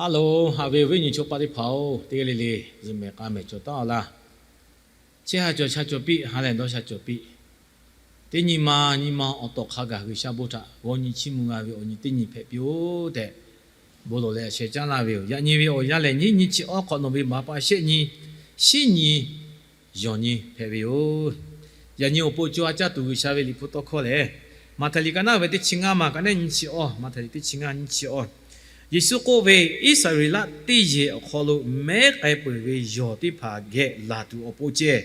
Hello, haꞈ ve awˬ viˉ nyi chaw paˆ teˇ hpaˍ-oˬ, teˇ g'aˇ le le zuhꞈ mehˍ k'a mehˍ cawˬ taˉ-a laˇ. Chehˇ ha cawˬ sha cawˬ piˇ, ha lehˬ dawˇ sha cawˬ piˇ. Teˇ nyi ma nyi ma awˬ tawˍ hk'a gaˬ G'uiˬsha bon htaꞈ g'aw nyi chiˇ mvuh g'a ve awˬ nyi teˇ nyi hpehꞈ piˇ-oˆ tehꞈ, bon lawˬ leh a sheh caˉ laˇ ve yoˬ. Yaꞈ nyi ve awˬ yanˇ lehˬ, nyiˇ nyi chi awˇ hk'awꞈ nawˬ ve baˬ pa shehˆ nyi, shiˉ nyi yawˬ nyi hpehꞈ ve yoˬ. Yaꞈ nyi awˬ pon co ha caˇ tuˬ G'uiˬsha ve Liꞈ hpu tawˇ hkawˇ lehˬ, Maꞈhtehˍ liꞈ ka naˉ ve teˇ chi ngaˇ ma ka neˉ nyi chi awˇ, Maꞈhtehˍ liꞈ teˇ chi ngaˇ nyi chi awˇ, Yeˍsuˆ k'oˆ ve, Iˉsaˍreˍlaˆ teˇ yehˬ awˬ hk'aw lo mehˉ k'ai peuˬ ve yawˬ teˇ hpaˍ geh laˬ tuˬ awˬ pon ceh,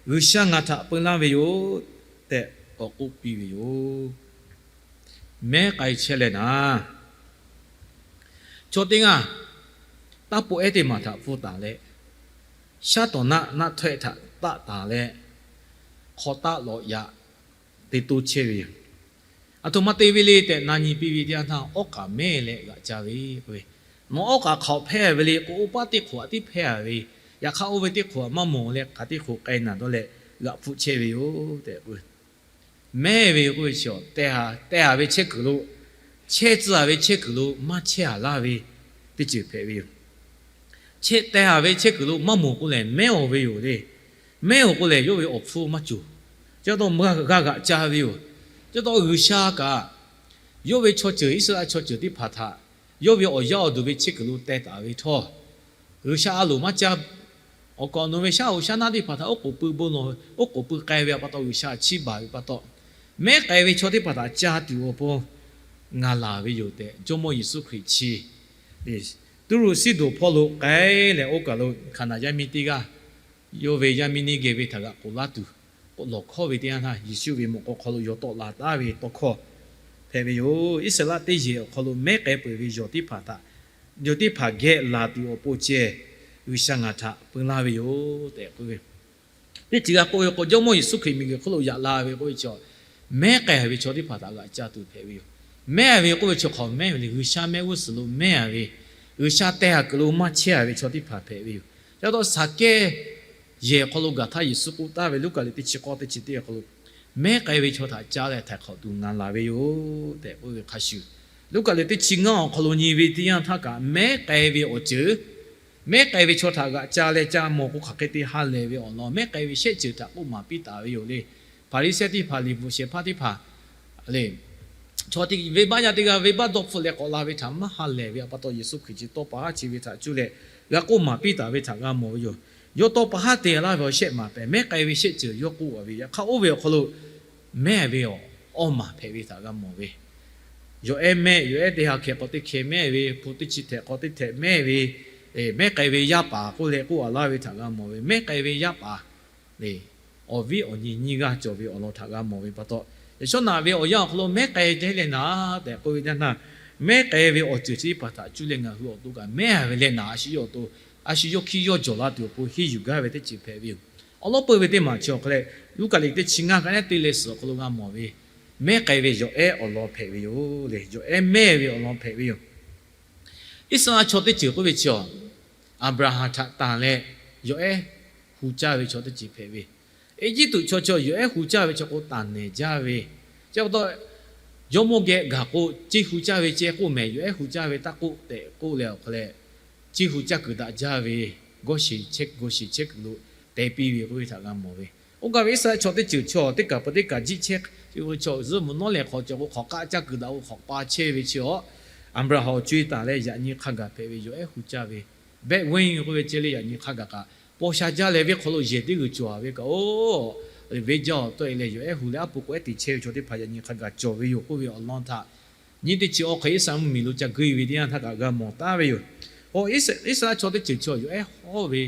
G'uiˬsha ngaˬ htaꞈ peu laˇ ve yoˬ tehꞈ k'awꞈ k'oˆ piˇ ve yoˬ. Mehˉ k'ai chehˇ leh naˍ, chaw teˇ g'aˇ taˇ pawˆ ehˉ teˇ maˬ htaꞈ pfuhˇ taˍ leh, shaˉ tawˍ naˆ naˆ htawehˆ htaꞈ taˆ taˍ leh, hk'aw taˆ lawꞈ yaꞈ te toˇ chehˇ ve yoˬ. Aˬ htoꞈ ma te ve le tehꞈ na nyi piˇ ve teˇ yanˇ htaˇ, awˉ k'aꞈ mehˉ leh g'aꞈ ca ve k'oˆ ve, nawˬ awˉ k'aꞈ hk'aoꞈ hpehˇ ve le k'o, oˇ paˆ teˇ hk'oꞈ aꞈ tiˉ hpehˇ ve, yaꞈ hk'aˇ oˇ ve teˇ hk'oꞈ aꞈ maˇ mawˬ leh hk'aˬ teˇ hk'oꞈ k'ai naˬ dawˇ leh g'aꞈ hpfuhˆ chehˇ ve yoˬ tehꞈ k'oˆ ve. Mehˉ ve k'oˆ ve chi, teh haˍ ve chehˇ kuiˬ lo, chehˇ tcuh haˍ ve chehˇ kuiˬ lo maˇ chehˇ haˍ laˇ ve teˇ ceuˬ hpehꞈ ve yoˬ. Chehˇ teh haˍ ve chehˇ kuiˬ lo maˇ mawˬ k'o lehˬ, mehˉ-oˬ ve yoˬ le. Mehˉ-oˬ k'o lehˬ, yawˇ ve awˬ hpfuhˇ maˇ cawˬ. Chi pa taw g'a g'aꞈ ca ve yoˬ. Chi pa taw G'uiˬsha kaꞈ yawˇ ve chaw ceuˬ, Iˉsaˍreˍlaˆ chaw ceuˬ teˇ hpaˍ htaꞈ yawˇ ve awˬ yaˇ awˬ duˬ ve chehˇ kuiˬ lo teh taˍ ve htawˇ, G'uiˬsha a loˍ maˇ caˇ. Awˬ kaˍ awˬ nu ve shaˉ hoꞈ shaˉ naˆ teˇ hpaˍ htaꞈ oˉ k'oˍ pui bon lawˬ, oˉ k'oˍ pui k'ai ve pa taw, G'uiˬsha chiˇ baˬ ve pa taw, mehˉ k'ai ve chaw teˇ hpaˍ htaꞈ ca tuˬ awˬ pon ngaˬ laˬ ve yoˬ tehꞈ, Jawˇmawˇ Yeˍsuˆ Hkriꞈ chi Tuˇruꞈ Siˉdonˍ hpawˇ lo k'ai leh, oˇ kaˬ lo Hkaˍnanˍ yaˇ miˇ teˇ g'aˇ, yawˇ ve yaˇ miˇ neˇ geh ve htaꞈ g'aꞈ k'oˍ laˇ tuˬ k'o, lawˬ hkawˇ ve teˇ yanˇ htaˇ, Yeˍsuˆ ve mawꞈ k'aw hk'aw lo yaw tawˆ la taˉ ve tawˇ hkawˇ hpehꞈ ve yoˬ. Iˉsaˍreˍlaˆ teˇ yehˬ awˬ hk'aw lo mehˉ k'ai peuˬ ve yawˬ teˇ hpaˍ htaꞈ, yawˬ teˇ hpaˍ geh laˬ tuˬ awˬ pon ceh, G'uiˬsha ngaˬ htaꞈ peu laˇ ve yoˬ tehꞈ k'oˆ ve. Teˇ ceuˬ g'a k'oˆ ve k'o, Jawˇmawˇ Yeˍsuˆ Hkriꞈ miˬguiˬ hk'oˆ lo yaꞈ la ve k'oˆ ve chi, mehˉ k'ai ve chaw teˇ hpaˍ htaꞈ g'aꞈ ca tuˬ hpehꞈ ve yoˬ. Mehˉ ve k'oˆ ve chi hk'awꞈ mehˉ ve le, G'uiˬsha mehˆ g'uˇ suhˍ lo mehˉ ve, G'uiˬsha teh haˍ kuiˬ lo maˇ chehˇ ve chaw teˇ hpaˍ hpehꞈ ve yoˬ. Chi pa taw Saˍkehˇ yehˬ hk'aw lo gaˬ htaˇ Yeˍsuˆ k'oˆ taˍ ve, Luˉkaꞈ liꞈ teˇ chi k'awˇ teˇ chi teˇ awˬ hk'aw lo, mehˉ k'ai ve chaw htaꞈ ca leh htaiˍ hk'awꞈ tuˬ ngaˬ laˬ ve yoˬ tehꞈ k'oˆ ve hk'a shuˍ, Luˉkaꞈ liꞈ teˇ chi ngaˇ awˬ hk'aw lo nyi ve teˇ yanˇ htaˇ kaꞈ, mehˉ k'ai ve awˬ ceuˬ, mehˉ k'ai ve chaw htaꞈ g'aꞈ ca leh ca mawˬ k'o, hk'aˬ hk'e te ha lehˬ ve awˬ lawn, mehˉ k'ai ve shehˆ ceuˬ htaꞈ k'oˆ maˍ piˇ taˍ ve yoˬ le. Hpaˍriˍsehˇ teˇ hpaˍ, liꞈ bvuhꞈ shehˍ hpaˇ teˇ hpaˍ le, chaw venˇbaˆ yaˇ teˇ g'aˇ venˇbaˆ dawˇ hpfuhˆ leh k'awꞈ la ve htaꞈ maˇ ha lehˬ ve pa taw, Yeˍsuˆ Hkriꞈ chi tawˇ pa haˉ chi ve htaꞈ cuˇ leh g'a k'oˆ maˍ piˇ taˍ ve htaꞈ g'a mawˬ ve yoˬ. Yawˇ tawˇ pa haˉ te laˇ ve awˬ shehˆ maˍ pehˍ, mehˉ k'ai ve shehˆ ceuˬ yawˇ k'oˆ ve, yaꞈ hk'aˇ oˇ ve awˬ hk'aw lo mehˉ ve awˬ awˇ maˬ hpehꞈ ve htaꞈ g'a mawˬ ve. Yawˬ ehˉ mehˉ, yawˬ ehˉ teˇ ha hkeh k'awꞈ teˇ hkeh mehˉ ve, hpu teˇ chi htehꞈ k'awꞈ teˇ htehꞈ mehˉ ve, mehˉ k'ai ve yaˇ paˍ k'oˆ leh k'oˆ a laˇ ve htaꞈ g'a mawˬ ve. Mehˉ k'ai ve yaˇ paˍ le, awˬ viˉ awˬ nyi nyiˇ g'aˇ cawˬ ve awˬ lawn htaꞈ g'a mawˬ ve pa taw, yaꞈ shawˉ naꞈ ve awˬ yanˇ awˬ hk'aw lo mehˉ k'ai te leh naˍ tehꞈ k'oˆ ve teˇ yanˇ htaˇ, mehˉ k'ai ve awˬ ceuˬ chi teˇ hpaˍ htaꞈ cuˇ leh ngaˬ hui awˬ to kaꞈ mehˉ ve leh naˍ, a shu yawˇ awˬ to, a shu yawˇ hkiˇ yawˇ jawˬ la tuˬ awˬ pon henˇ yuˬ gaˇ ve teˇ ceuˬ hpehꞈ ve yoˬ. Awˬ lawn peuˇ ve teˇ maˬ chi awˬ hk'aw leh, Luˉkaꞈ liꞈ teˇ chi ngaˇ ka neˉ te leh suhˍ awˬ hk'aw lo g'a mawˬ ve, mehˉ k'ai ve yawˬ ehˉ awˬ lawn hpehꞈ ve yoˬ le. Yawˬ ehˉ mehˉ ve awˬ lawn hpehꞈ ve yoˬ. Iˉsaˍreˍlaˆ chaw teˇ ceuˬ k'oˆ ve chi, Aˍbraˍhanˍ htaꞈ tanˬ leh yawˬ ehˉ hu caˇ ve chaw teˇ ceuˬ hpehꞈ ve. Eˇjiˇtuꞈ chaw chi yawˬ ehˉ hu caˇ ve chaw k'o tanˬ nehˬ jaˇ ve. Chi pa taw, jawˇmawˇ geh gaˬ k'o, ceˇ hu caˇ ve ceh k'oˆ mehˍ, yawˬ ehˉ hu caˇ ve taˇ k'oˆ tehꞈ k'oˆ leh awˬ hk'aw leh, ceˇ hu caˇ kuiˬ daꞈ jaˇ ve, gawˇ sheˍ chehˇ kuiˬ lo teh piˇ ve k'oˆ ve htaꞈ g'a mawˬ ve. Oˇ kaˬ ve Iˉsaˍreˍlaˆ chaw teˇ ceuˬ chaw teˇ kaˬ peuˬ teˇ kaˬ jiˆ chehˇ ve chaw zuhˆ mvuhˇ nawˉ lehˬ hk'awꞈ cawˬ k'o, hk'awꞈ k'aˆ caˇ kuiˬ daꞈ k'o hk'awꞈ pa chehˇ ve chi awˬ, Aˍbraˍhanˍ awˬ co e taˍ leh yaꞈ nyi hk'a gaˬ hpehꞈ ve yawˬ ehˉ hu caˇ ve, bed wenˇ k'oˆ ve ceh le, yaꞈ nyi hk'a gaˬ kaꞈ paw sha jaˇ leh venˇ hk'aw lo yehˬ teˇ g'uiˬ cawˬ a ve kaꞈ oˬ, venˇ jaˇ awˬ tawˆ e leh yawˬ ehˉ hu leh aˉ pu k'awꞈ ehˉ te chehˇ ve chaw teˇ hpaˍ yaꞈ nyi hk'a gaˬ cawˬ ve yoˬ k'oˆ ve awˬ lawn htaꞈ nyiˇ teˇ chi awˬ hk'e Iˉsaˍreˍlaˆ mvuhˇmiˬ lo ca guˇ ve teˇ yanˇ htaˇ kaꞈ g'a mawˬ taˍ ve yoˬ. Oˇ Iˉsaˍreˍlaˆ chaw teˇ ceuˬ chaw yawˬ ehˉ hawˉ ve,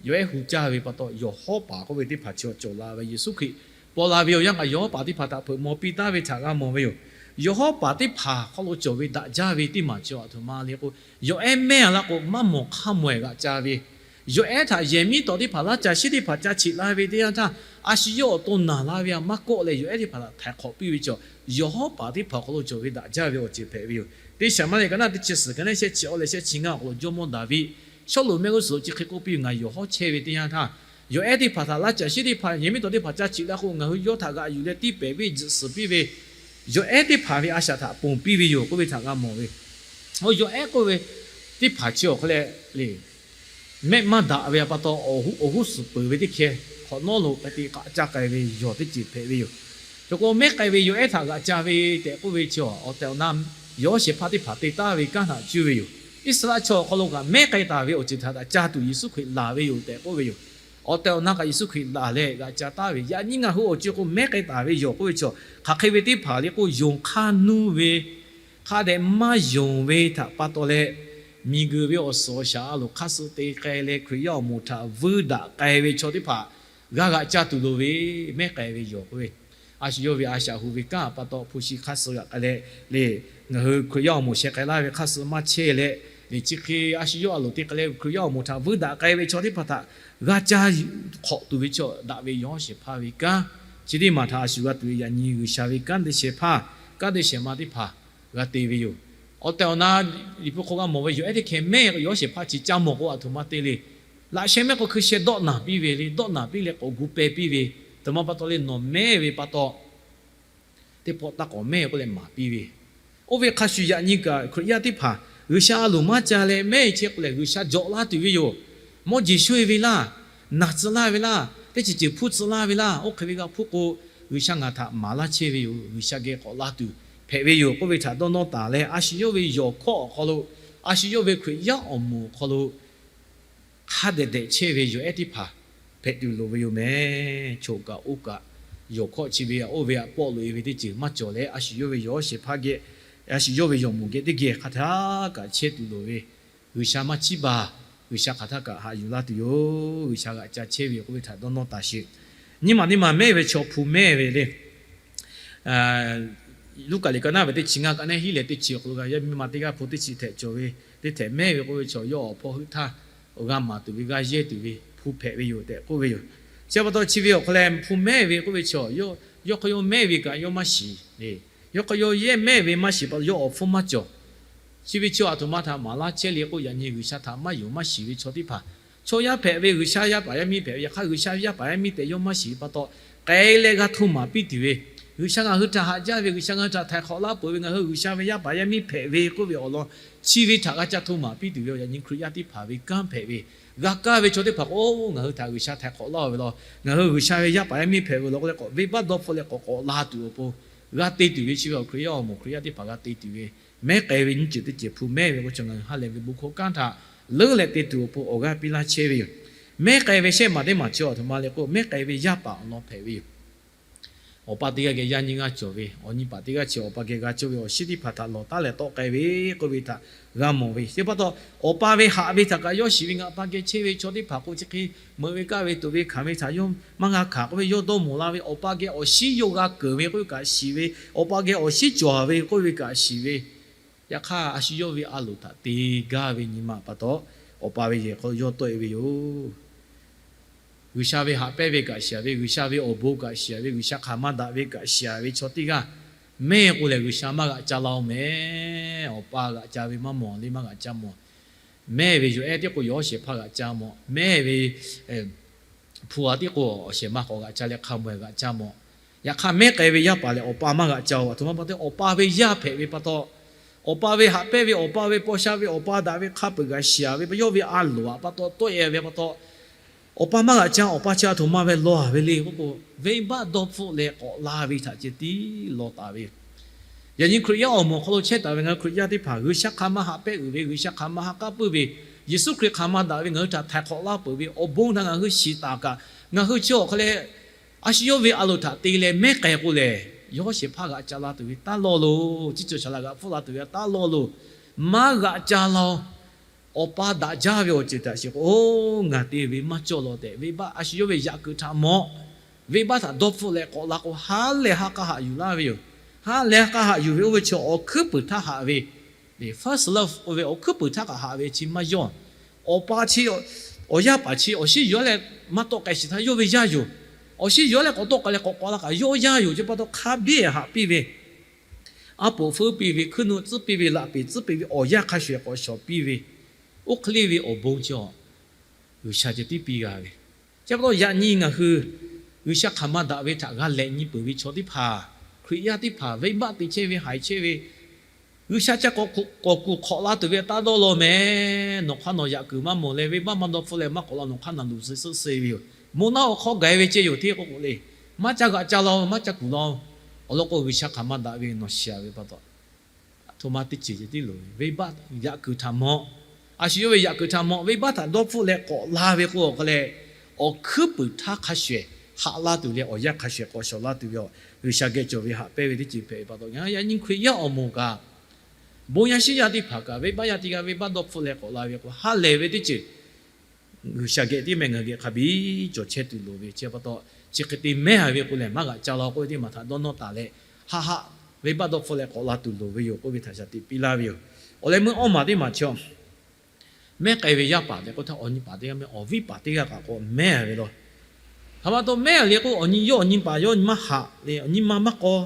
yawˬ ehˉ hu caˇ ve pa taw, yawˬ hawˉ paˍ k'oˆ ve teˇ hpaˍ chi awˬ cawˬ la ve, Yeˍsuˆ Hkriꞈ paw la ve awˬ yanˇ kaꞈ yawˬ hawˉ paˍ teˇ hpaˍ htaꞈ hpeuꞈ maw piˇ taˍ ve htaꞈ g'a mawˬ ve yoˬ. Yawˬ hawˉ paˍ teˇ hpaˍ hk'aw lo cawˬ ve daꞈ jaˇ ve teˇ maˬ chi aˬ htoꞈ ma le k'o, yawˬ ehˉ mehˉ a la k'o maˇ mawˬ hk'aˇ mawˬ ehˬ g'aꞈ ca ve, yawˬ ehˉ htaꞈ yehˬ miˉ tawˍ teˇ hpaˍ laˇ caˬ shiˉ teˇ hpaˍ ca cheꞈ la ve teˇ yanˇ htaˇ, a shu yawˇ awˬ to naˬ la ve a maˇ kawˆ leh yawˬ ehˉ teˇ hpaˍ htaꞈ htaiˍ hk'awꞈ piˇ ve chi, yawˬ hawˉ paˍ teˇ hpaˍ awˬ hk'aw lo cawˬ ve daꞈ jaˇ ve awˬ ceuˬ hpehꞈ ve yoˬ. Teˇ Shaˍmaˍriˆ ka naˉ teˇ chi suhˍ ka neˉ shehˆ chi awˬ leh shehˆ chi ngaˇ awˬ hk'aw lo jawˇmawˇ Daˍviˆ Sawˉluꞈ mehˆ g'uˇ suhˍ lo chi hk'e k'oˆ piˇ ve, Ngaˬ yawˬ hawˉ chehˇ ve teˇ yanˇ htaˇ, yawˬ ehˉ teˇ hpaˍ htaꞈ laˇ caˬ shiˉ teˇ hpaˍ yehˬ miˉ tawˍ teˇ hpaˍ ca cheꞈ la k'o, ngaˬ hui yawˇ htaꞈ g'aꞈ yuˬ leh tiˇ pehˍ piˇ, zuhꞈ suhˍ piˇ ve, yawˬ ehˉ teˇ hpaˍ ve a shaꞈ htaꞈ ponˬ piˇ ve yoˬ k'oˆ ve htaꞈ g'a mawˬ ve. Oˇ yawˬ ehˉ k'oˆ ve, teˇ hpaˍ chi awˬ hk'aw leh le, mehˆ maˇ daꞈ ve pa taw, awˬ huˉ suhˍ peuˬ ve teˇ hkeh hk'awꞈ nawˉ lo hk'e te k'aꞈ ca k'ai ve yawˬ teˇ ceuˬ hpehꞈ ve yoˬ. Chaw k'o, mehˉ k'ai ve yawˬ ehˉ htaꞈ g'aꞈ ca ve tehꞈ k'oˆ ve chi, awˬ tehˬ awˬ na yawˬ shehˍ hpaˇ teˇ hpaˍ te taˍ ve kanˉ htaꞈ cuˇ ve yoˬ. Iˉsaˍreˍlaˆ chaw awˬ hk'aw lo kaꞈ mehˉ k'ai taˍ ve awˬ ceuˬ htaꞈ ca tuˬ Yeˍsuˆ Hkriꞈ laˬ ve yoˬ tehꞈ k'oˆ ve yoˬ. Awˬ tehˬ awˬ na kaꞈ Yeˍsuˆ Hkriꞈ laˬ leh g'aꞈ ca taˍ ve, yaꞈ nyi ngaˬ hui awˬ co k'o mehˉ k'ai taˍ ve yawˬ k'oˆ ve chi, hk'aˬ hk'e ve teˇ hpaˍ le k'o, yonˍ hk'aˇ nuˇ ve hk'a dehꞈ maˇ yonˍ ve htaꞈ pa taw leh, miˬguiˬ ve awˬ suhˍ awˬ shaˍ a loˍ hk'aˇ suh te k'ai leh Hkriꞈ yaˇ awˬ moˍ htaꞈ vuiˇ daꞈ k'ai ve chaw teˇ hpaˍ g'a g'aꞈ ca tuˬ loˍ ve, mehˉ k'ai ve yawˬ k'oˆ ve. A shu yawˇ ve a shaꞈ hu ve kanˉ pa taw hpu shi hk'aˇ suh g'aꞈ k'ai leh le, ngaˬ hui Hkriꞈ yaˇ awˬ moˍ sheh k'ai laˇ ve hk'aˇ suh maˇ chehˇ leh le, chi hk'e a shu yawˇ a loˍ te k'ai leh Hkriꞈ yaˇ awˬ moˍ htaꞈ vuiˇ daꞈ k'ai ve chaw teˇ hpaˍ htaꞈ g'a ca hk'awꞈ tuˬ ve chaw daꞈ ve yawˬ shehˍ hpaˇ ve kanˉ, chi teˇ maˬ htaꞈ a shu g'a tuˬ ve yaꞈ nyi G'uiˬsha ve kanˉ te shehˍ hpaˇ, kanˉ te shehˍ ma teˇ hpaˍ g'a te ve yoˬ. Awˬ tehˬ awˬ na Liꞈ hpu hk'aw g'a mawˬ ve yoˬ ehˉ teˇ hkeh mehˉ yawˬ shehˍ hpaˇ chi ca mawˬ k'o, a htoꞈ ma te le. Laꞈ sheh mehˉ k'o hkui sheh dawˆ naˬ piˇ ve le, dawˆ naˬ piˇ leh k'awꞈ gu peh piˇ ve, a htoꞈ ma pa taw le, nawˬ mehˉ ve pa taw teˇ pawˆ taˇ k'awꞈ mehˉ k'oˆ leh maˍ piˇ ve. Oˇ ve hk'a shuˍ yaꞈ nyi kaꞈ Hkriꞈ yaˇ teˇ hpaˍ G'uiˬsha a loˍ maˇ ca leh mehˉ chehˇ k'o lehˬ, G'uiˬsha jawꞈ laˇ tuˬ ve yoˬ. Mawˇ jeˬ sho e ve laˇ, naˬ tcuh laˇ ve laˇ, teˇ ceuˬ ceuˬ hpuˇ tcuh laˇ ve laˇ, oˇ hk'e ve g'a hpuˇ k'o, G'uiˬsha ngaˬ htaꞈ maˍ laˇ chehˇ ve yoˬ, G'uiˬsha geh k'awꞈ la tuˬ hpehꞈ ve yoˬ k'oˆ ve htaꞈ dawˇ nawˇ taˍ leh, a shu yawˇ ve yawˬ hkawˇ awˬ hk'aw lo, a shu yawˇ ve Hkriꞈ yaˇ awˬ moˍ awˬ hk'aw lo hk'a dehꞈ dehꞈ chehˇ ve yawˬ ehˉ teˇ hpaˍ hpehꞈ tuˬ loˍ ve yoˬ meh. Chaw kaꞈ oˇ kaꞈ yawˬ hkawˇ chi ve a oˇ ve aꞈ pawˆ loꞈ e ve teˇ ceuˬ maˇ cawˬ leh, a shu yawˇ ve yawˬ shehˍ hpaˇ geh, a shu yawˇ ve yawˬ moˍ geh teˇ geh hk'a htaˇ kaꞈ chehˇ tuˬ loˍ ve, G'uiˬsha maˇ chiˇ baˬ. G'uiˬsha hk'aˬ htaˇ kaꞈ haꞈ yuˬ laˇ tuˬ yoˬ. G'uiˬsha g'aꞈ ca chehˇ ve k'oˆ ve htaꞈ dawˇ nawˇ taˍ sheˍ. Nyiˇ maˬ teˇ maˬ mehˉ ve chaw hpu mehˉ ve le. Luˉkaꞈ liꞈ ka naˉ ve teˇ chi ngaˇ kaꞈ neˉ hiˉ leh teˇ chi awˬ hk'aw lo g'a yaˇ miˇ ma teˇ g'aˇ hpu teˇ chi htehꞈ cawˬ ve, teˇ htehꞈ mehˉ ve k'oˆ ve chaw yawˇ awˬ hpawˇ heuˆ htaˇ awˬ g'a maˍ tuˬ ve g'a yehˇ tuˬ ve hpu hpehꞈ ve yoˬ tehꞈ k'oˆ ve yoˬ. Chi pa taw chi ve awˬ hk'aw leh hpu mehˉ ve k'oˆ ve chaw, yawˇ hk'aw yawˇ mehˉ ve kaꞈ yawˇ maˇ shiˍ le. Yawˇ hk'aw yawˇ yehˇ mehˉ ve maˇ shiˍ pa taw yawˇ awˬ hpfuhˇ maˇ cawˬ. Chi ve chaw a htoꞈ ma htaꞈ maˍ laˇ chehˇ le k'o, yaꞈ nyi G'uiˬsha htaꞈ maˇ yonˍ maˇ shiˍ ve chaw teˇ hpaˍ, chaw yaˇ hpehꞈ ve, G'uiˬsha yaˇ paˍ yaˇ miˇ hpehꞈ ve, yaꞈ hk'aˇ G'uiˬsha ve yaˇ paˍ yaˇ miˇ tehꞈ yawˇ maˇ shiˍ pa taw, k'ai leh g'a hto maˍ piˇ tuˬ ve, G'uiˬsha ngaˬ hui htaꞈ haꞈ jaˇ ve, G'uiˬsha ngaˬ hui htaꞈ htaiˍ hk'awꞈ laˇ peuˬ ve, ngaˬ hui G'uiˬsha ve yaˇ paˍ yaˇ miˇ hpehꞈ ve k'oˆ ve awˬ lawn chi ve htaꞈ g'a ca hto maˍ piˇ tuˬ ve, yaꞈ nyi Hkriꞈ yaˇ teˇ hpaˍ ve kanˉ hpehꞈ ve, g'a kaˇ ve chaw teˇ hpaˍ k'o, ngaˬ hui htaꞈ G'uiˬsha htaiˍ hk'awꞈ laˇ ve law, ngaˬ hui G'uiˬsha ve yaˇ paˍ yaˇ miˇ hpehꞈ ve law k'oˆ leh k'awꞈ venˇbaˆ dawˇ hpfuhˆ leh k'awꞈ k'awꞈ la tuˬ awˬ pon g'a te tuˬ ve, chi ve awˬ Hkriꞈ yaˇ awˬ moˍ Hkriꞈ yaˇ teˇ hpaˍ g'a te tuˬ ve, mehˉ k'ai ve nyiˇ ceuˬ teˇ ceuˬ hpu mehˉ ve k'o, chaw ngaˬ hui ha lehˬ ve bon hkawˇ kanˉ htaꞈ leuˉ leh te tuˬ awˬ pon awˬ g'aˇ piˇ laˇ chehˇ ve yoˬ. Mehˉ k'ai ve shehˆ maˬ teˇ maˬ chi a htoꞈ ma le k'o, mehˉ k'ai ve yaˇ paˍ awˬ lawn hpehꞈ ve yoˬ. Awˬ pa teˇ g'aˇ geh yaˇ nyiˇ g'aˇ cawˬ ve, awˬ nyi paˍ teˇ g'aˇ chi awˬ pa geh g'a cawˇ ve awˬ shinˉ teˇ hpaˍ htaꞈ lawˬ taˉ leh tawˆ k'ai ve k'oˆ ve htaꞈ g'a mawˬ ve. Chi pa taw, awˬ pa ve haꞈ ve htaꞈ kaꞈ yawˇ shiˍ ve, ngaˬ pa geh chehˇ ve chaw teˇ hpaˍ k'o chi hk'e meuꞈ ve kaˇ ve tuꞈ ve hkanˍ ve htaꞈ yawˇ maˇ g'a hkanˍ k'oˆ ve, yawˇ dawˇ mawˬ la ve, awˬ pa geh awˬ shinˉ yawˇ g'a keunˍ ve k'oˆ ve kaꞈ shiˍ ve, awˬ pa geh awˬ shinˉ cawˬ ve k'oˆ ve kaꞈ shiˍ ve, yaꞈ hk'aˇ a shu yawˇ ve a loˍ htaꞈ te gaˇ ve nyi ma pa taw, awˬ pa ve yehˬ hk'aw yawˇ tawˆ e ve yoˬ. G'uiˬsha ve haꞈ pehnˇ ve kaꞈ shiˍ ve, G'uiˬsha ve awˬ bon kaꞈ shiˍ ve, G'uiˬsha hk'aˬ ma daꞈ ve kaꞈ shiˍ ve chaw teˇ g'aˇ mehˉ k'o lehˬ, G'uiˬsha maˇ g'aꞈ ca la-oˬ meh. Awˬ pa g'aꞈ ca ve maˇ mawˬ le, maˇ g'aꞈ ca mawˬ. Mehˉ ve yawˬ ehˉ tiˉ k'o yawˬ shehˍ hpaˇ g'aꞈ ca mawˬ. Mehˉ ve hpu a tiˉ k'o awˬ shehˍ ma k'awꞈ g'aꞈ ca leh hk'a mawˬ g'aꞈ ca mawˬ. Yaꞈ hk'aˇ mehˉ k'ai ve yaˇ paˍ lehˬ, awˬ pa maˇ g'aꞈ ca-oˬ. A htoꞈ ma pa taw, awˬ pa ve yaˇ hpehꞈ ve pa taw, awˬ pa ve haꞈ pehnˇ ve, awˬ pa ve paw sha ve, awˬ pa daꞈ ve hk'a peuˬ kaꞈ shiˍ ve, yawˇ ve a loˍ htaꞈ pa taw tawˆ e ve pa taw, awˬ pa maˇ g'aꞈ ca, awˬ pa chi a htoꞈ ma ve lawˬ ve le k'oˆ k'o, venˇbaˆ dawˇ hpfuhˆ leh k'awꞈ la ve htaꞈ ceh tiˉ lawˬ taˍ ve yoˬ. Yaꞈ nyi Hkriꞈ yaˇ awˬ moˍ hk'aw lo chehˇ taˍ ve ngaˬ hui Hkriꞈ yaˇ teˇ hpaˍ, G'uiˬsha hk'aˬ ma haꞈ pehnˇ uiˍ ve, G'uiˬsha hk'aˬ ma ha k'aˉ puiˇ ve, Yeˍsuˆ Hkriꞈ hk'aˬ ma daꞈ ve ngaˬ hui htaꞈ htaiˍ hk'awꞈ laˇ peuˬ ve awˬ bon htaꞈ ngaˬ hui shiˍ taˍ kaꞈ, ngaˬ hui chi awˬ hk'aw leh a shu yawˇ ve a loˍ htaꞈ te leh mehˉ k'ai k'o lehˬ, yawˇ shehˍ hpaˇ g'aꞈ ca la tuˬ ve taˇ lawˇ loˬ. Chi cawˬ shaˍ laꞈ g'aꞈ hpfuhˆ la tuˬ ve taˇ lawˇ loˬ. Maˇ g'aꞈ ca la-oˬ. Awˬ pa daꞈ jaˇ ve awˬ ceuˬ htaꞈ shiˍ k'o, oˇ, ngaˬ te ve maˇ cawˇ lawˬ tehꞈ, venˇbaˆ a shu yawˇ ve yaꞈ kuiˬ htaꞈ mawˬ, venˇbaˆ htaꞈ dawˇ hpfuhˆ leh k'awꞈ la k'o, ha lehˬ ha k'a haꞈ yuˬ laˇ ve yoˬ. Ha lehˬ ha k'a haꞈ yuˬ ve oˇ ve chi awˬ hkuiˉ puiˍ htaˇ haꞈ ve, first love k'oˆ ve awˬ hkuiˉ puiˍ htaˇ kaꞈ haꞈ ve chi maˇ yawˇ. Awˬ pa chi, awˬ yaˇ paˍ chi awˬ shinˉ yuˬ leh maˇ tawˆ k'ai shiˍ htaˇ yawˇ ve yaˇ yoˬ. Awˬ shinˉ yuˬ leh k'awꞈ tawˆ k'ai leh k'awꞈ k'awꞈ la kaꞈ yawˇ yaˇ yoˬ. Chi pa taw hk'a biˇ haꞈ piˇ ve, aˉ poꞈ feuˉ piˇ ve, hkuiˉ nuˆ tcuhˉ piˇ ve, laꞈ peˍ tcuhˉ piˇ ve, awˬ yanˇ hk'a shuˍ k'awꞈ shawˍ piˇ ve, oˇ hk'e le ve awˬ bon chi G'uiˬsha ceh tiˉ piˇ g'a ve. Chi pa taw yaꞈ nyi ngaˬ hui G'uiˬsha hk'aˬ ma daꞈ ve htaꞈ g'a lehꞈ nyi peuˬ ve chaw teˇ hpaˍ, Hkriꞈ yaˇ teˇ hpaˍ, venˇbaˆ te chehˇ ve, haiˬ chehˇ ve, G'uiˬsha ca k'awꞈ kuˬ hk'awꞈ la tuˬ ve taˇ dawˇ law mehˍ. Nawˬ hk'aˇ nawˬ yaꞈ kuiˬ maˇ mawˬ leh, venˇbaˆ maˇ dawˇ hpfuhˆ leh maˇ k'awꞈ la nawˬ hk'aˇ naˬ luˬ suh suhˆ suh ve yoˬ. Moˇ naˉ awˬ hk'aw gaˬ-e ve ceh yoˬ hteˇ k'oˆ k'o le. Maˇ ca g'aꞈ ca la-o, maˇ ca kuˬ la-o. Awˬ lawn k'o, G'uiˬsha hk'aˬ ma daꞈ ve nawˬ shiˍ-a ve pa taw, a htoꞈ ma teˇ ceuˬ ceh tiˉ loˍ ve, venˇbaˆ yaꞈ kuiˬ htaꞈ mawˬ. A shu yawˇ ve yaꞈ kuiˬ htaꞈ mawˬ, venˇbaˆ htaꞈ dawˇ hpfuhˆ leh k'awꞈ la ve k'o, awˬ hk'a leh awˬ hkuiˉ puiˍ htaˇ hk'a shuˍ ehˍ haꞈ laˇ tuˬ leh awˬ yanˇ hk'a shuˍ ehˍ k'awꞈ shawˍ laˇ tuˬ ve, G'uiˬsha geh cawˬ ve haꞈ pehnˇ ve teˇ ceuˬ hpehꞈ ve pa taw, yaꞈ nyi Hkriꞈ yaˇ awˬ moˍ kaꞈ, bon yaˇ shinˉ yaˇ teˇ hpaˍ kaꞈ, venˇbaˆ yaˇ teˇ g'aˇ venˇbaˆ dawˇ hpfuhˆ leh k'awꞈ la ve k'o, ha lehˬ ve teˇ ceuˬ G'uiˬsha geh tiˉ meh ngaˬ geh hk'a biˇ cawˬ chehˇ tuˬ loˍ ve chi pa taw, chi hk'e te mehˉ-a ve k'oˆ lehˬ, maˇ g'aꞈ ca la k'oˆ ve teˇ maˬ htaꞈ dawˇ nawˇ taˍ leh, haˆ haˆ venˇbaˆ dawˇ hpfuhˆ leh k'awꞈ la tuˬ loˍ ve yoˬ k'oˆ ve htaꞈ shaˍ tiꞈ piˇ laˇ ve yoˬ. Awˬ leh meuˇ awˇ maˬ teˇ maˬ chi, mehˉ k'ai ve yaˇ paˍ tehꞈ k'oˆ htaˇ, awˬ nyi paˍ teˇ g'aˇ mehˉ, awˬ viˉ paˍ teˇ g'aˇ kaꞈ k'awꞈ mehˉ ve law. Hk'aˬ ma taw mehˉ le k'o, awˬ nyi yawˇ awˬ nyi paˍ yawˇ maˇ haꞈ le, awˬ nyi ma maˇ k'aw.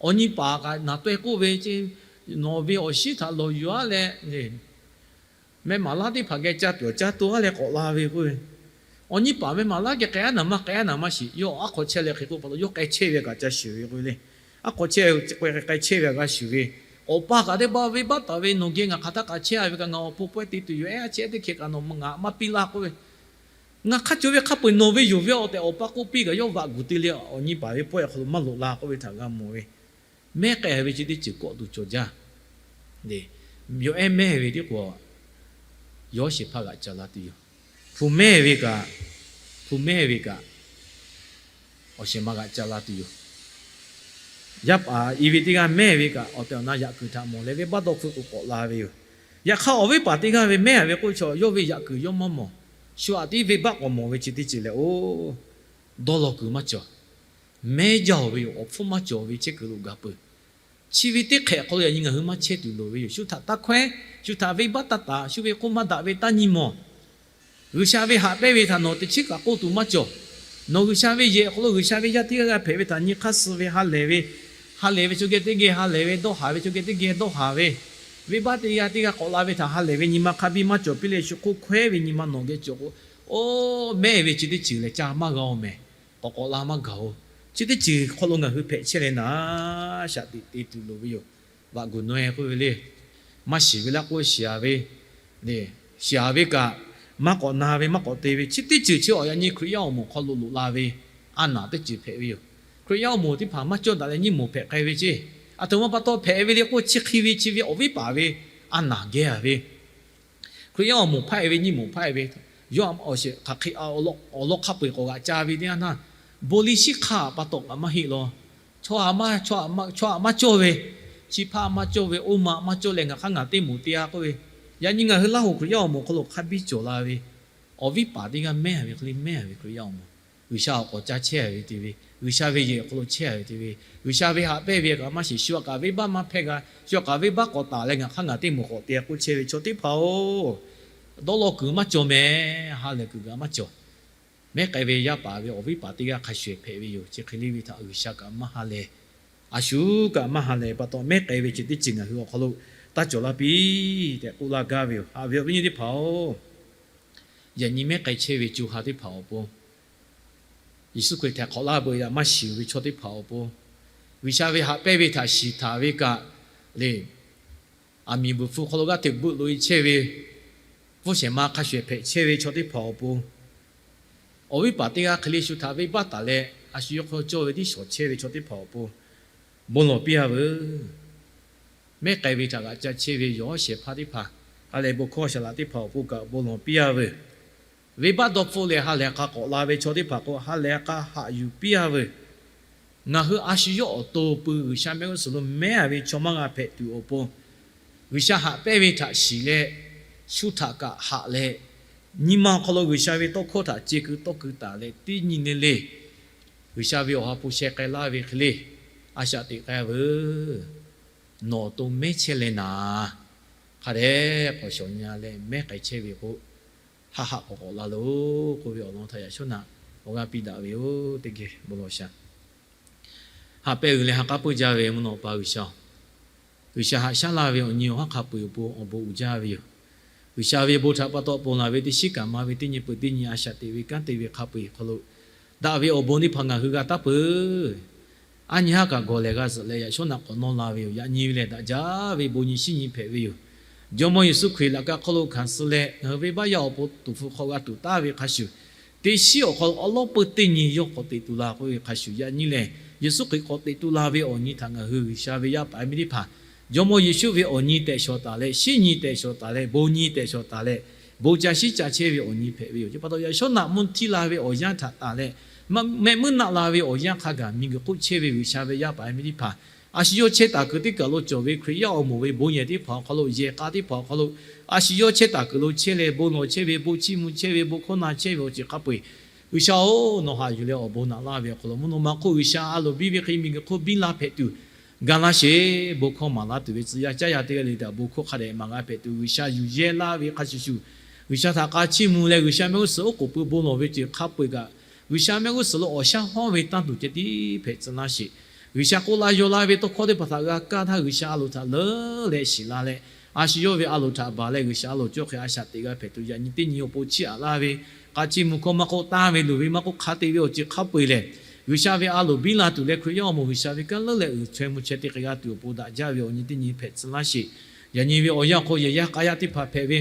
Awˬ nyi paˍ kaꞈ naˬ taweh k'oˆ ve, nawˬ ve awˬ shinˉ htaꞈ lawˬ yuˬ-a leh, meh maˍ laˇ teˇ hpaˍ geh ca tuˬ awˬ ca to-a leh k'awꞈ la ve k'oˆ ve, awˬ nyi paˍ meh maˍ laˇ geh k'ai-a naˍ maˇ k'ai-a naˍ maˇ shiˍ, yawˇ aˉ hk'aw chehˇ leh hk'e k'oˆ pa taw, yawˇ k'ai chehˇ ve kaꞈ ca shuˍ ve k'oˆ ve le. Aˉ hk'aw chehˇ k'ai chehˇ ve kaꞈ g'a shuˍ ve, awˬ pa kaꞈ teˇ ba venˇbaˆ taˍ ve, nawˬ geh ngaˬ hk'aˬ htaˇ k'aꞈ chehˇ-a ve kaꞈ ngaˬ awˬ pon pawehˇ te tuˬ yoˬ, ehˉ chehˇ teˇ hkeh kaꞈ nawˬ ngaˬ maˇ piˇ laˇ k'oˆ ve, ngaˬ hk'a cawˬ ve hk'a peu-eˬ nawˬ ve yoˬ ve awˬ tehꞈ awˬ pa k'oˆ piˇ kaꞈ, yawˇ vaꞈ guˬ te leh awˬ nyi paˍ ve pawehˇ awˬ hk'aw lo maˇ loꞈ la k'oˆ ve htaꞈ g'a mawˬ ve. Mehˉ k'ai ve chi teˇ ceuˬ kawˆ tuˬ cawˬ jaˇ. Yawˬ ehˉ mehˉ ve tiˉ k'o, yawˇ shehˍ hpaˇ g'aꞈ ca la tuˬ yoˬ. Hpu mehˉ ve kaꞈ, hpu mehˉ ve kaꞈ, awˬ shehˍ ma g'aꞈ ca la tuˬ yoˬ. Yaˇ paˍ i ve teˇ g'aˇ mehˉ ve kaꞈ, awˬ tehˬ awˬ na yaꞈ kuiˬ htaꞈ mawˬ leh venˇbaˆ dawˇ hpfuhˆ k'o k'awꞈ la ve yoˬ. Yaꞈ hk'aˇ, awˬ viˉ paˍ teˇ g'aˇ ve mehˉ ve k'oˆ ve chaw, yawˇ ve yaꞈ kuiˬ yawˇ maˇ mawˬ. Shu aꞈ tiˉ venˇbaˆ k'awꞈ mawˬ ve chi teˇ ceuˬ lehˬ, oˬ, dawˇ law kuiˬ maˇ cawˬ. Mehˉ jaˇ-oˬ ve yoˬ. Awˬ hpfuhˇ maˇ cawˬ ve chehˇ kuiˬ lo gaˬ peuˬ. Chi ve teˇ hk'ehꞈ hk'aw lo yaꞈ nyi ngaˬ hui maˇ chehˇ tuˬ loˍ ve yoˬ. Shu htaꞈ taˇ hkawehˉ, shu htaꞈ venˇbaˆ taˇ taˍ, shu ve hk'oˆ maˇ daꞈ ve taˇ nyi mawˬ. G'uiˬsha ve haꞈ pehnˇ ve htaꞈ nawˬ teˇ chiˉ kaꞈ k'oˆ tuˬ maˇ cawˬ. Nawˬ G'uiˬsha ve yehˬ awˬ hk'aw lo G'uiˬsha ve yaˇ teˇ g'aˇ g'a hpehꞈ ve htaꞈ nyi hk'aˇ suh ve ha lehˬ ve, ha lehˬ ve chaw geh teˇ geh ha lehˬ ve, dawˇ haˍ ve chaw geh teˇ geh dawˇ haˍ ve, venˇbaˆ teˇ g'aˇ teˇ g'aˇ k'awꞈ la ve htaꞈ ha lehˬ ve nyi ma hk'a biˇ maˇ cawˬ piˇ leh, shu hk'oˆ hkawehˉ ve nyi ma nawˬ geh cawˬ k'o, oˬ, mehˉ ve chi teˇ ceuˬ lehˬ ca maˇ g'a-oˬ mehˍ. K'awꞈ k'awꞈ la maˇ gaˬ-oˬ. Chi teˇ ceuˬ hk'aw lo ngaˬ hui hpehꞈ chehˇ leh naˍ, shaꞈ teꞈ te tuˬ loˍ ve yoˬ. Vaꞈ guˬ naweh k'oˆ ve le, maˇ shiˍ ve laˇ k'o shiˍ-a ve, shiˍ-a ve kaꞈ, maˇ k'awꞈ na ve maˇ k'awꞈ te ve, chi teˇ ceuˬ chi awˬ yaꞈ nyi Hkriꞈ yaˇ awˬ moˍ hk'aw lo loꞈ la ve a naˍ teˇ ceuˬ hpehꞈ ve yoˬ. Hkriꞈ yaˇ awˬ moˍ teˇ hpaˍ maˇ cawˇ daꞈ leh nyiˇ moˍ hpehꞈ k'ai ve ceˇ. Aˬ htoꞈ ma pa taw hpehꞈ ve le k'o, chi hk'e ve chi ve awˬ viˉ paˍ ve a naˍ geh-a ve, Hkriꞈ yaˇ awˬ moˍ hpaˆ-e ve nyiˇ moˍ hpaˆ-e ve, yawˇ awˬ shehˍ hk'aˬ hk'e awˬ lawn hk'a peu-eˬ k'awꞈ g'aꞈ ca ve teˇ yanˇ htaˇ, bon liˇ shiˉ hk'aˇ pa taw kaꞈ maˇ heˆ law. Chaw aꞈ maˇ cawˇ ve, chi hpaˇ maˇ cawˇ ve, oˇ ma maˇ cawˇ leh ngaˬ hk'aˇ ngaˬ teˇ moˍ te-a k'oˆ ve, yaꞈ nyi ngaˬ hui Laˇ huˍ Hkriꞈ yaˇ awˬ moˍ hk'aw lo hk'a biˇ cawˬ la ve, awˬ viˉ paˍ teˇ g'aˇ mehˉ ve hk'e le mehˉ ve Hkriꞈ yaˇ awˬ moˍ, G'uiˬsha awˬ k'awꞈ ca chehˇ ve te ve, G'uiˬsha ve yehˬ awˬ hk'aw lo chehˇ ve te ve, G'uiˬsha ve haꞈ pehnˇ ve kaꞈ maˇ shiˍ, shu aꞈ kaꞈ venˇbaˆ maˇ hpehˇ g'a, shu aꞈ kaꞈ venˇbaˆ k'awꞈ taˍ leh ngaˬ hk'aˇ ngaˬ teˇ moˍ k'awꞈ te k'oˆ chehˇ ve chaw teˇ hpaˍ-oˬ, dawˇ law kuiˬ maˇ cawˬ mehˍ. Ha lehˬ kuiˬ kaꞈ maˇ cawˬ. Mehˉ k'ai ve yaˇ paˍ ve awˬ viˉ paˍ teˇ g'aˇ hk'a shuˍ ehˍ hpehꞈ ve yoˬ. Chi hk'e le ve htaꞈ G'uiˬsha kaꞈ maˇ ha lehˬ, a shu kaꞈ maˇ ha lehˬ pa taw, mehˉ k'ai ve chi teˇ ceuˬ ngaˬ hui awˬ hk'aw lo taˇ cawˬ laˇ piˇ tehꞈ k'oˆ laˇ gaˇ ve yoˬ. Haꞈ ve awˬ viˉ nyi teˇ hpaˍ-oˬ, yaꞈ nyi mehˉ k'ai chehˇ ve co ha teˇ hpaˍ awˬ pon, Yeˍsuˆ Hkriꞈ htaiˍ hk'awꞈ laˇ peuˬ yaꞈ maˇ shiˍ ve chaw teˇ hpaˍ awˬ pon, G'uiˬsha ve haꞈ pehnˇ ve htaꞈ shiˍ htaˍ ve kaꞈ le, aˬ miˍ bvuhˬ hpu hk'aw lo g'aˇ hteꞈ beuꞈ loꞈ-e chehˇ ve, pfuhˇ shehˍ ma hk'a shuˍ ehˍ hpehꞈ chehˇ ve chaw teˇ hpaˍ awˬ pon, awˬ viˉ paˍ teˇ g'aˇ hk'e le shu htaꞈ venˇbaˆ taˍ leh, a shu yawˇ hk'aw cawˇ ve tiˉ shawˍ chehˇ ve chaw teˇ hpaˍ awˬ pon, bon lawˬ piˇ-a veuˬ. Mehˉ k'ai ve htaꞈ g'aꞈ ca chehˇ ve yawˬ shehˍ hpaˇ teˇ hpaˍ, ha lehˬ bon hkawˇ shaˍ laꞈ teˇ hpaˍ awˬ pon kaꞈ bon lawˬ piˇ-a veuˬ. Venˇbaˆ dawˇ hpfuhˆ leh ha lehˬ hk'a k'awꞈ la ve chaw teˇ hpaˍ k'o, ha lehˬ hk'a haꞈ yuˬ piˇ-a veuˬ. Ngaˬ hui a shu yawˇ awˬ to pui G'uiˬsha mehˆ g'uˇ suhˍ lo mehˉ-a ve chaw maˇ g'a hpehꞈ tuˬ awˬ pon, G'uiˬsha haꞈ pehnˇ ve htaꞈ shiˍ leh, shu htaꞈ kaꞈ haꞈ leh, nyi ma awˬ hk'aw lo G'uiˬsha ve tawˇ hkawˇ htaꞈ ce keu tawˇ keu taˍ leh teˇ nyi le le, G'uiˬsha ve awˬ ha hpu sheh k'ai laˇ ve hk'e le, a shaꞈ teꞈ k'ai veuˬ. Nawˬ awˬ to mehˉ chehˇ leh naˍ, hk'a dehꞈ k'awꞈ shawˍ nyi-a leh mehˉ k'ai chehˇ ve k'o, haˆ haˆ k'awꞈ k'awꞈ la loˬ k'oˆ ve awˬ lawn htaꞈ yaꞈ shawˉ naꞈ awˬ g'aˇ piˇ daꞈ ve yoˬ. Teˇ geh bon lawˬ shaˍ. Haꞈ pehˇ uiˍ leh ha k'aˉ peuˇ jaˇ ve mvuhˇ naw pa G'uiˬsha-oˬ, G'uiˬsha haꞈ shaˉ laˇ ve awˬ nyi awˬ haˉ hk'a peu-eˬ awˬ pon awˬ bon uiˍ jaˇ ve yoˬ. G'uiˬsha ve bon htaꞈ pa taw ponˬ laˬ ve teˇ shinˉ kaꞈ ma ve teˇ nyi peuˬ teˇ nyi a shaꞈ teꞈ ve kanˉ te ve hk'a peu-eˬ hk'aw lo, daꞈ ve awˬ bon teˇ hpaˍ ngaˬ hui g'a taˉ peuˬ. Aˉ nyi haˉ kaꞈ gawˬ lehˬ g'a zuhꞈ leh yaꞈ shawˉ naꞈ k'awꞈ nawˇ la ve yoˬ. Yaꞈ nyi ve lehˬ daꞈ jaˇ ve bon nyi shinˉ nyi hpehꞈ ve yoˬ. Jawˇmawˇ Yeˍsuˆ Hkriꞈ laꞈ ka hk'aw lo hkanˍ suh leh ngaˬ hui venˇbaˆ yaˇ awˬ pon tuˍ hpfuh hk'aw g'a tuˬ taˍ ve hk'a shuˍ, teˇ shiˉ awˬ hk'aw lo awˉ lawˉ peuˇ teˇ nyi yawˇ k'awꞈ teꞈ tu la k'oˆ ve hk'a shuˍ, yaꞈ nyi lehˬ Yeˍsuˆ Hkriꞈ k'awꞈ teꞈ tu la ve awˬ nyi htaꞈ ngaˬ hui G'uiˬsha ve yaˇ paˍ yaˇ miˇ teˇ hpaˍ Jawˇmawˇ Yeˍsuˆ ve awˬ nyi tehꞈ shawˍ taˍ leh, shinˉ nyi tehꞈ shawˍ taˍ leh, bon nyi tehꞈ shawˍ taˍ leh, bon ca shiˉ ca chehˇ ve awˬ nyi hpehꞈ ve yoˬ. Chi pa taw yaꞈ shawˉ naꞈ mvuhˇ htiˇ la ve awˬ yanˇ htaꞈ tanˬ leh, mehˆ meuˇ naˆ la ve awˬ yanˇ hk'a gaˬ miˬguiˬ hk'oˆ chehˇ ve G'uiˬsha ve yaˇ paˍ yaˇ miˇ teˇ hpaˍ, a shu yawˇ chehˇ taˍ kuiˬ teˇ kaˬ lo cawˬ ve Hkriꞈ yaˇ awˬ moˍ ve bon yehˬ teˇ hpaˍ awˬ hk'aw lo, yehˬ k'a teˇ hpaˍ awˬ hk'aw lo, a shu yawˇ chehˇ taˍ kuiˬ lo chehˇ leh bon lawˬ chehˇ ve, bon chiˇ mvuh chehˇ ve, bon hkawˇ na chehˇ ve awˬ ceuˬ hk'a peu-eˬ, G'uiˬsha-oˬ, nawˬ haꞈ yuˬ leh awˬ bon naꞈ laˇ ve awˬ hk'aw lo mvuhˇ naw ma hk'oˆ G'uiˬsha a loˍ biˇ ve hk'e miˬguiˬ hk'oˆ biˇ la hpehꞈ tuˬ, ga laˇ sheˍ. Bon hkawˇ maˍ laˇ tuˬ ve tcuh yaˇ caˇ yaˇ teˇ g'aˇ le htaꞈ bon hkawˇ hk'a dehꞈ maˍ g'a hpehꞈ tuˬ, G'uiˬsha yuˬ yehˇ laˇ ve hk'a shuˍ shuˍ, G'uiˬsha htaꞈ k'a chiˇ mvuh leh G'uiˬsha mehˆ g'uˇ suhˍ oˉ k'oˍ pui bon lawˬ ve ceuˬ hk'a peu-eˬ kaꞈ, G'uiˬsha mehˆ g'uˇ suhˍ lo awˬ shaˉ hawˉ ve tanˇ tuˬ ceh tiˉ hpehꞈ tcuh laˇ sheˍ. G'uiˬsha k'oˆ laˇ yaw laˇ ve tawˇ hkawˇ teˇ hpaˍ htaꞈ g'a kaˇ htaˇ, G'uiˬsha a loˍ htaꞈ leuˉ leh shiˍ la leh, a shu yawˇ ve a loˍ htaꞈ baˬ leh G'uiˬsha a loˍ cawˇ hk'e a shaꞈ teꞈ g'a hpehꞈ tuˬ, yaꞈ nyi teˇ nyi awˬ pon chiˇ aꞈ laˇ ve, k'a chiˇ mvuh hkawˇ maˇ k'oˆ, tanˇ ve luˬ ve maˇ k'oˆ, hk'a te ve awˬ ceuˬ hk'a peu-eˬ lehˬ, G'uiˬsha ve a loˍ biˇ la tuˬ leh Hkriꞈ yaˇ awˬ moˍ G'uiˬsha ve kanˉ leuˉ leh uiˍ chaweh mvuh chaweh te hk'e g'a tuˬ awˬ pon daꞈ jaˇ ve awˬ nyi teˇ nyi hpehꞈ tcuh laˇ sheˍ. Yaꞈ nyi ve awˬ yanˇ awˬ hk'aw yehˬ yaˇ k'a yaˇ teˇ hpaˍ hpehꞈ ve,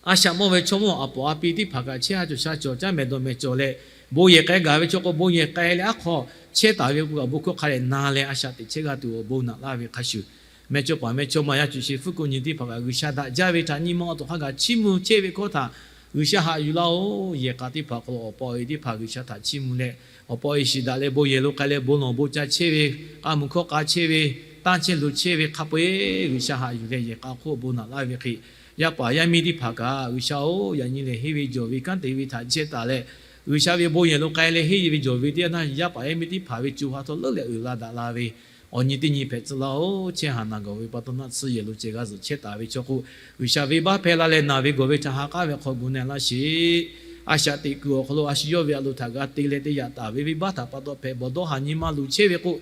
a shaꞈ mawˇ ve chaw mawˇ aꞈ pawˍ a pi teˇ hpaˍ kaꞈ chehˇ ha cawˬ sha cawˬ, caˉ mehˍ dawˬ mehˍ cawˬ leh, bon yehˬ k'ai gaˬ ve chaw k'o, bon yehˬ k'ai leh aˉ hk'aw chehˇ taˍ ve k'o kaꞈ bon hkawˇ hk'a dehꞈ na leh a shaꞈ teꞈ chehˇ g'a tuˬ awˬ bon naꞈ laˇ ve hk'a shuˍ, mehˇ chawˇ paˍ mehˇ chawˇ ma yaˇ cuˬ sheˍ hpuiˉ k'oˆ nyi teˇ hpaˍ kaꞈ G'uiˬsha daꞈ jaˇ ve htaꞈ nyi ma awˬ to hk'a gaˬ chiˇ mvuh chehˇ ve hkawˇ htaꞈ G'uiˬsha haꞈ yuˬ laˇ-oˬ. Yehˬ k'a teˇ hpaˍ hk'aw lo awˬ pa awˬ e teˇ hpaˍ G'uiˬsha htaꞈ chiˇ mvuh leh, awˬ pa awˬ e shiˍ daꞈ leh bon yehˬ lo k'ai leh bon lawˬ bon ca chehˇ ve, k'a mvuh hkawˇ k'a chehˇ ve, tanˇ chehˇ luˬ chehˇ ve hk'a peu-eˬ G'uiˬsha haꞈ yuˬ leh yehˬ k'a hk'oˆ awˬ bon naꞈ laˇ ve hk'e, yaˇ paˍ yaˇ miˇ teˇ hpaˍ kaꞈ G'uiˬsha-oˬ, yaꞈ nyi lehˬ henˇ ve jawˬ ve kanˉ te ve htaꞈ jehˇ taˍ leh, G'uiˬsha ve bon yehˬ lo k'ai leh henˇ ve jawˬ ve teˇ yanˇ htaˇ yaˇ paˍ yaˇ miˇ teˇ hpaˍ ve co ha htawˇ leuˉ leh uiˍ la daꞈ la ve awˬ nyi teˇ nyi hpehꞈ tcuh laˇ-oˬ. Chehˇ haˍ naˬ gawˬ ve pa taw naˆ tsuhˇ yehˬ lo ceh g'a zuhꞈ chehˇ taˍ ve chaw k'o, G'uiˬsha venˇbaˆ hpehˇ la leh naˬ ve gawˬ ve htaꞈ ha k'aˉ ve hk'aw gu na laˇ sheˍ. A shaꞈ teꞈ kuiˬ awˬ hk'aw lo a shu yawˇ ve a loˍ htaꞈ g'a te leh te yaꞈ taˍ ve venˇbaˆ htaꞈ pa taw hpehꞈ bawˬ dawˇ haˍ nyi ma luˬ chehˇ ve k'o,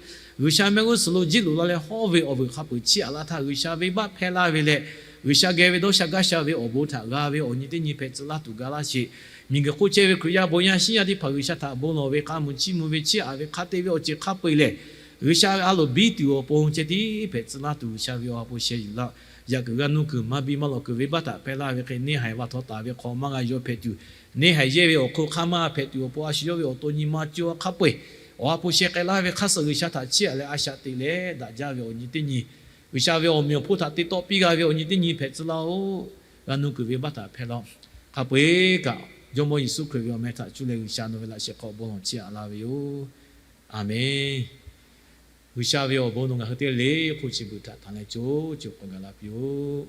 G'uiˬsha mehˆ g'uˇ suhˍ lo jiˇ loꞈ la leh hawˇ ve awˬ vuiˬ hk'a peu-eˬ chiˇ aꞈ laˇ htaˇ, G'uiˬsha venˇbaˆ hpehˇ laˇ ve leh, G'uiˬsha geh ve dawˇ sha gaˇ sha ve awˬ bon htaꞈ g'a ve awˬ nyi teˇ nyi hpehꞈ tcuh laˇ tuˬ ga laˇ sheˍ. Miˬguiˬ hk'oˆ chehˇ ve Hkriꞈ yaˇ bon yaˇ shinˉ yaˇ teˇ hpaˍ G'uiˬsha htaꞈ bon lawˬ ve k'a mvuh chiˇ mvuh ve chiˇ aꞈ ve hk'a te ve awˬ ceuˬ hk'a peu-eˬ lehˬ, G'uiˬsha ve a loˍ biˇ tuˬ awˬ pon ceh tiˉ hpehꞈ tcuh laˇ tuˬ G'uiˬsha ve awˬ ha hpu sheh yuˬ laˇ. Yaꞈ kuiˬ g'a nuˇ kuiˬ maˇ biˇ maˇ lawꞈ kuiˬ venˇbaˆ htaꞈ hpehˇ laˇ ve hk'e neˇ haiˬ va htaw taˍ ve hk'aw maˇ g'a yaw hpehꞈ tuˬ, neˇ haiˬ yehˇ ve awˬ hk'oˆ hk'aˇ maˇ hpehꞈ tuˬ awˬ pon a shu yawˇ ve awˬ to nyi ma co hk'a peu-eˬ awˬ ha hpu sheh k'ai laˇ ve hk'a suhˍ G'uiˬsha htaꞈ chiˇ aꞈ leh a shaꞈ teꞈ leh daꞈ jaˇ ve awˬ nyi teˇ nyi, G'uiˬsha ve awˬ meꞈ awˬ hponˇ htaꞈ te tawˆ piˇ g'a ve awˬ nyi teˇ nyi hpehꞈ tcuh laˇ-oˬ. G'a nuˇ kuiˬ venˇbaˆ htaꞈ hpehˇ laˇ-oˆ. Hk'a peu-eˬ kaꞈ Jawˇmawˇ Yeˍsuˆ Hkriꞈ ve awˬ meh htaꞈ cuˇ leh G'uiˬsha nawˬ ve laꞈ shehˍ hk'aw bon lawˬ chiˇ aꞈ laˇ ve yoˬ. Aˍmenˍ. G'uiˬsha ve awˬ bon nawˬ ngaˬ hui teˇ g'aˇ le hk'oˆ chi beuꞈ htaꞈ tanˬ leh co co k'awꞈ gaˬ la piˇ-oˆ.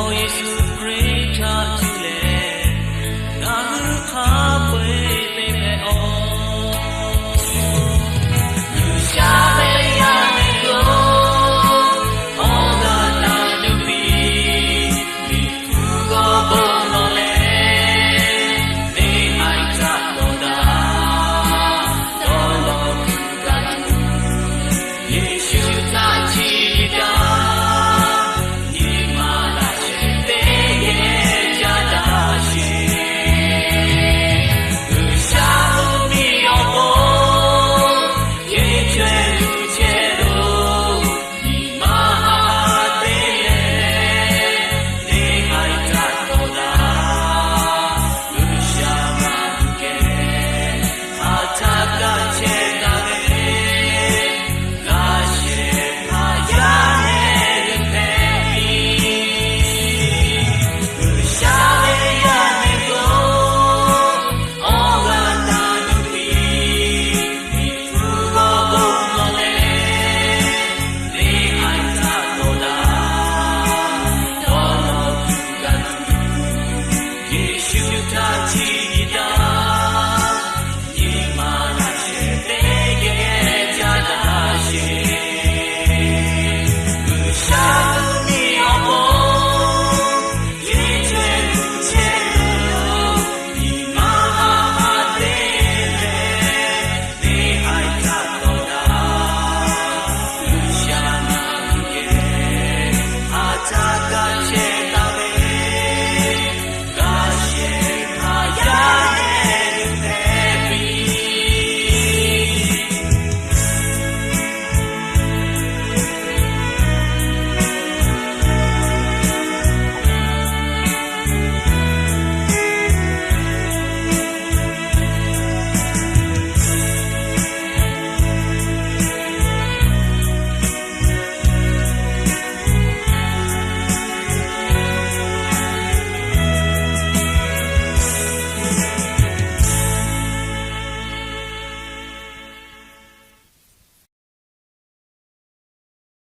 Yeˍsuˆ Hkriꞈ htaꞈ cuˇ leh ngaˬ hui hk'a peu-eˬ te hpehꞈ-oˬ. G'uiˬsha ve yaˇ miˇ lo awˬ g'aˇ taˍ tuˬ piˇ, miˬguiˬ g'awˇ bon